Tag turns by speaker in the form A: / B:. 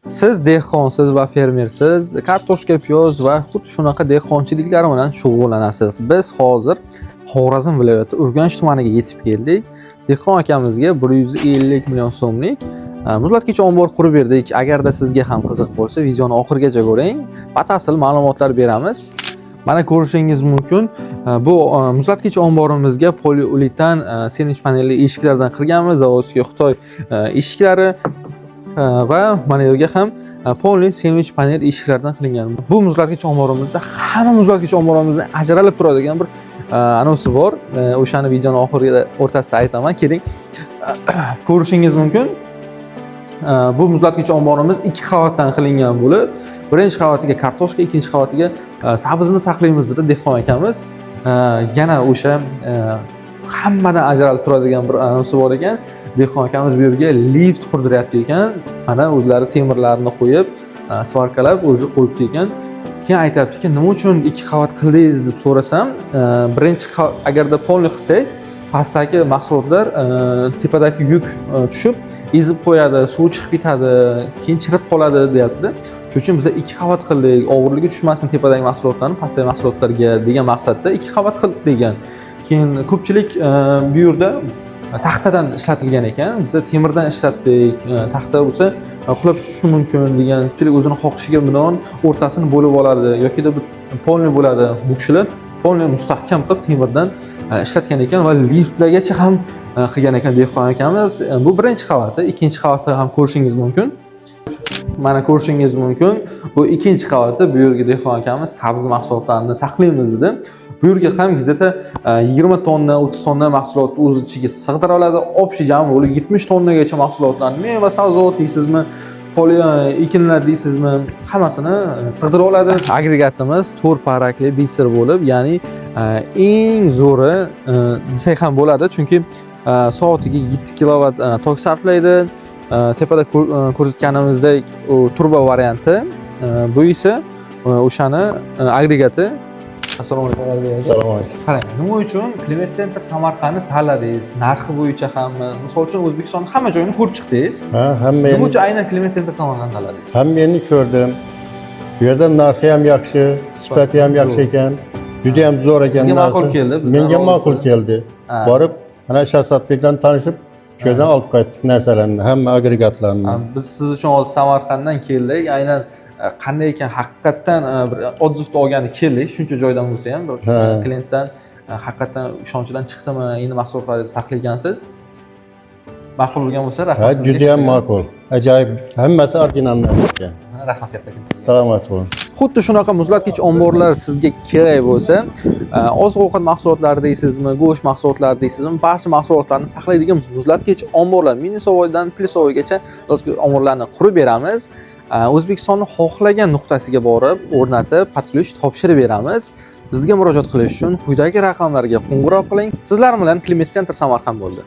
A: Siz dehqonsiz va fermersiz, kartoshka, piyoz va xuddi shunaqa dehqonchiliklar bilan shug'ullanasiz. Biz hozir Xorazm viloyati Urganch tumaniga yetib keldik. Dehqon akamizga 150 million so'mlik muzlatgich ombor qurib berdik. Agarda sizga ham qiziq bo'lsa, videoni oxirigacha ko'ring. Batafsil ma'lumotlar beramiz. Mana ko'rishingiz mumkin, bu muzlatgich omborimizga poliuretan sendvich panelli eshiklardan qilganmiz, заводской Xitoy eshiklari va mana yerga ham полный sendvich panel eshiklardan qilingan. Bu muzlatgich omborimizda hamma muzlatgich omborimizdan ajralib turadigan bir anonsi bor. O'shani videoni oxirida, o'rtasida aytaman. Keling, ko'rishingiz mumkin. Bu muzlatgich omborimiz ikki qavatdan qilingan bo'lib, birinchi qavatiga kartoshka, ikkinchi qavatiga sabzini saqlaymiz, dedi dehqon akamiz. Yana o'sha hammadan ajralib turadigan bir anonsi bor ekan. Dehqon akamiz bu yerga lift qurdiryapti ekan. Mana o'zlari temirlarni qo'yib, сварка lab o'zi qo'yibdi ekan. Keyin aytyaptiki, nima uchun ikki qavat qildingiz deb so'rasam, birinchi agarda полный qilsak, pastdagi mahsulotlar tepadagi yuk tushib ezib qo'yadi, suv chiqib ketadi, keyin chirib qoladi, deyaptida. Shuning uchun biza ikki qavat qildik, og'irligi tushmasin tepadagi mahsulotlarni pastdagi mahsulotlarga degan maqsadda ikki qavat qildik degan. Keyin ko'pchilik bu yerda taxtadan ishlatilgan ekan, biza temirdan ishlatdik, taxta bo'lsa qulab tushishi mumkin degan. Ko'pchilik o'zini xohishiga binoan o'rtasini bo'lib oladi yokida полный bo'ladi. Bu kishilar полный mustahkam qilib temirdan ishlatgan ekan va liftlargacha ham qilgan ekan dehqon akamiz. Bu birinchi qavati, ikkinchi qavatni ham ko'rishingiz mumkin. Mana ko'rishingiz mumkin, bu ikkinchi qavati. Bu yerga dehqon akamiz sabzi mahsulotlarini saqlaymiz dedi. Bu yerga ham где-то 20 tonna, 30 tonna mahsulotni o'z ichiga sig'dira oladi. Общий jami bo'lib 70 tonnagacha mahsulotlarni, meva sabzavot deysizmi, poli ekinlar deysizmi, hammasini sig'dira oladi. Agregatimiz to'rt parakli бисер bo'lib, ya'ni eng zo'ri desak ham bo'ladi, chunki soatiga 7 kilovat tok sarflaydi. Tepada ko'rsatganimizdek, u turbo varianti. Bu esa o'shani agregati. Assalomu alaykum, Alibek aka.
B: Assalomu alaykum.
A: Qarang, nima uchun Climate Center Samarqandni tanladingiz? Narxi bo'yicha hammi? Misol uchun, O'zbekistonni hamma joyini ko'rib chiqdingiz.
B: Ha, hamma
A: Nima
B: yerni,
A: uchun aynan Climate Center Samarqandni tanladingiz?
B: Hamma yerni ko'rdim. Bu yerda narxi ham yaxshi, sifati ham yaxshi ekan. Juda ham zo'r ekan
A: Sizga ma'qul
B: narxi.
A: Keldi, bizdan
B: Menga ma'qul
A: rozisiz.
B: Keldi. Borib, mana Shahzodbekdan tanishib, shu yerdan olib qaytdik narsalarni, hamma agregatlarni.
A: Ha, biz siz uchun hozir Samarqanddan keldik. Aynan qanday ekan, haqiqatdan bir отзыв olgani keldik. Shuncha joydan bo'lsa ham bir klientdan haqiqatdan ishonchidan chiqdimi, endi mahsulotlaringizni saqlagansiz. Ma'qul bo'lgan bo'lsa, rahmat sizga.
B: Juda ham ma'qul. Ajoyib, hammasi original narsa ekan.
A: Ha, rahmat kattakon sizga.
B: Salomat bo'ling.
A: Xuddi shunaqa muzlatgich omborlar sizga kerak bo'lsa, oziq ovqat mahsulotlari deysizmi, go'sht mahsulotlari deysizmi, barcha mahsulotlarni saqlaydigan muzlatgich omborlar, минусовой dan плюсовой gacha muzlatgich omborlarni qurib beramiz. O'zbekistonni xohlagan nuqtasiga borib o'rnatib, под ключ topshirib beramiz. Bizga murojaat qilish uchun quyidagi raqamlarga qo'ng'iroq qiling. Sizlar bilan Climate Center Samarqand bo'ldi.